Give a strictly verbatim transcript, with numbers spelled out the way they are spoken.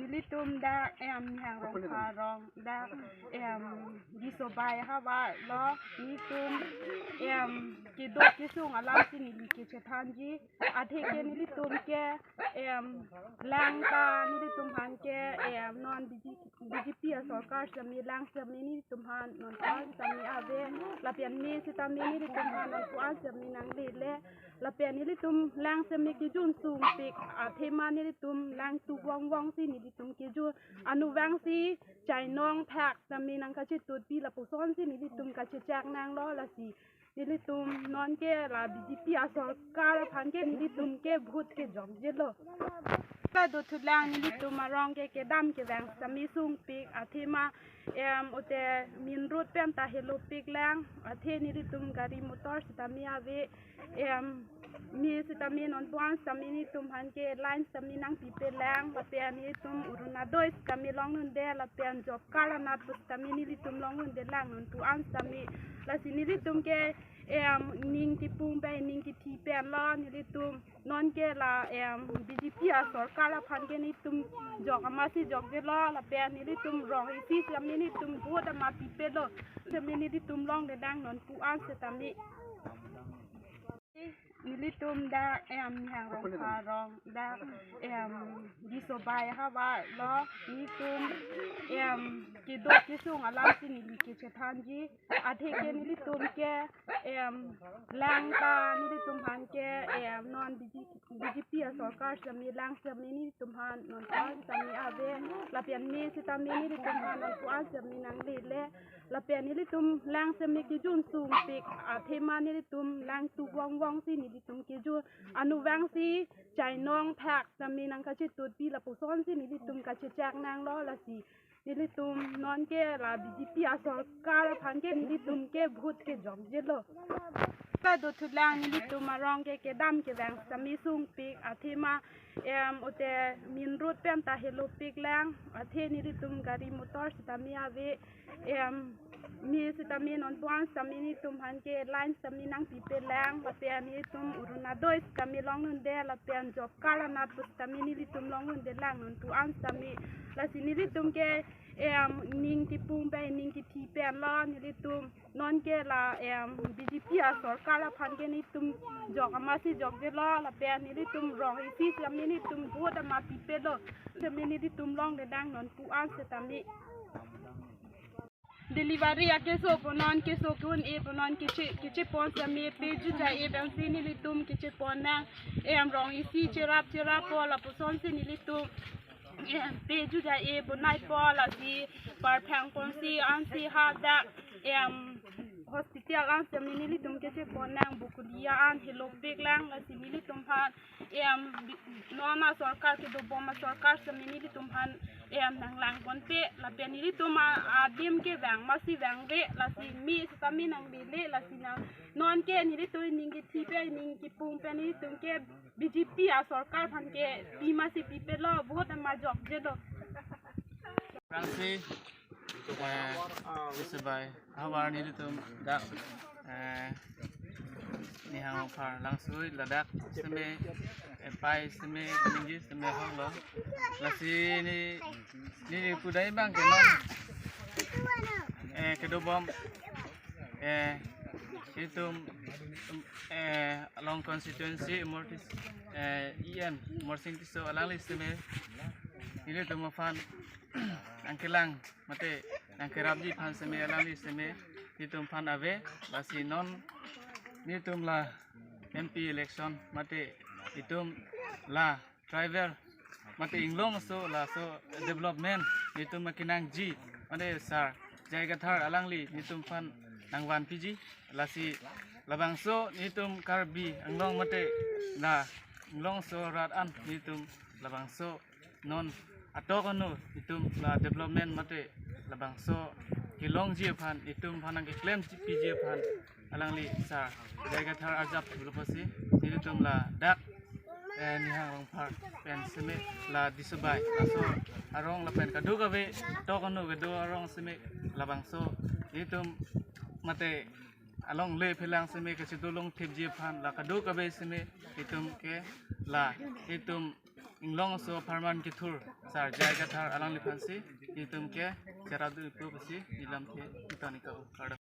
Nelitum dak em Nihang Rongpharong dak em Disobai havar lo, nelitum em kedo kesung alam si neli kechethanji. Athe ke nelitum ke em lang ta nelitum aphan ke em non B J P, B J P asorkar sitame lang sitame nelitum aphan non ko-an sitame ave, lapen me sitame nelitum aphan non ko-an sitame nanglele, lapen nelitum lang sitame kejun sungpik athema nelitum lang tu vong vong si nelitum kejun, anut vangsi chainong thak sitame nangkachetutpi lapuson si nelitum kachechak nanglo. Lasi nelitum non ke la B J P asorkar aphan ke nelitum ke vote kejokjelo. Kadothulang nelitum arong ke kedam kevang sitame sungpik athema em ute main road pen ta helopik lang, athe nelitum gari motor sitame ave, em me sitame non ko-an sitame nelitum aphan ke line sitame nangpipe lang, lapen nelitum Orunodoi sitame longdunde, lapen job card anat pu sitame nelitum longdunde lang non ko-an sitame. Lasi nelitum ke em ning kepung pen ning kethi pen lo, nelitum non ke la em B J P asorkar aphan ke nelitum jok amatsi jokjelo, lapen nelitum rong isi sitame nelitum vote amat pipelo, sitame nelitum longdedang non ko-an sitame. Nelitum dak em Nihang Rongpharong dak em Disobai havar lo, nelitum em kedo kesung alam si neli kechethanji. Athe ke nelitum ke em lang ta nelitum aphan ke em non B J P, B J P asorkar sitame lang sitame nelitum aphan non ko-an sitame ave, lapen me sitame nelitum aphan non ko-an sitame nanglele, lapen nelitum lang sitame kejun sungpik athema nelitum lang tu vong vong si nelitum kejun, anut vangsi chainong thak sitame nangkachetutpi lapuson si nelitum kachechak nanglo. Lasi nelitum non ke la B J P asorkar aphan ke nelitum ke vote kejokjelo. Kadothulang nelitum arong ke kedam kevang sitame sungpik athema em ute main road pen ta helopik lang, athe nelitum gari motor sitame ave, em me sitame non ko-an sitame nelitum aphan ke line sitame nangpipe lang, lapen nelitum Orunodoi sitame longdunde, lapen job card anat pu sitame nelitum longdunde lang non ko-an sitame. Lasi nelitum ke em ning kepung pen ning kethi pen lo, nelitum non ke la em B J P asorkar aphan ke nelitum jok amatsi jokjelo, lapen nelitum rong isi sitame nelitum vote amat pipelo, sitame nelitum longdedang non ko-an sitame. Delivery akeso pu non keso kun e pu non keche kechepon sitame pe juja e bang si nelitum kechepon nang, em rong isi cherap cherap po lapuson si nelitum em pe juja e bonai po, lasi parphang ponsi ansi hadak em hospital an sitame nelitum kechepon nang, Bokolia an helopik lang, lasi nelitum aphan em bi- non asorkar kedobom asorkar sitame nelitum aphan em nanglang ponpe, lapen nelitum a- adim kevang amatsi vangve, lasi me sitame nanglele, lasi nang non ke nelitum ning kethi pen ning kepung pen nelitum ke B J P asorkar aphan ke pi amatsi pipelo, vote amat jokjelo. Rangsi, eh, Disobai havar nelitum dak, eh, Nihang Rongphar langsui ladak sitame, eh, pai sitame ninggi sitame honglo. Lasi ne, ne pudai bang ke non, eh, kedobom, eh, itum, eh, along constituency Mortis, eh, E M Morsing Tisso alangli sitame nelitum aphan nangkelang mate nangkerapji aphan sitame alangli sitame nelitum aphan ave. Lasi non nelitum la M P election mate itum la tribal mate inglong aso laso development nelitum akenangji mate sir J I Kathar alangli nelitum aphan nangvanpiji. Lasi labangso nelitum Karbi Anglong mate la inglong aso rat an nelitum labangso non atok ano itum la development mate labangso kelongji aphan itum aphan nangkeklemji piji aphan alangli sir J I Kathar arjap pulo pusi nelitum ladak, eh, Nihang Rongphar pen sitame la Disobai laso arong lapen kadokave atok ano kedo arong sitame labangso nelitum mate alongle phelang sitame kachedolong thipji aphan la kadokave sitame itum ke la itum Inglong aso apharman kethur Sar J I Kathar alangliphansi nelitum ke cherap dun ipu pusi neli lamthe ningkan ik-o. Kardom.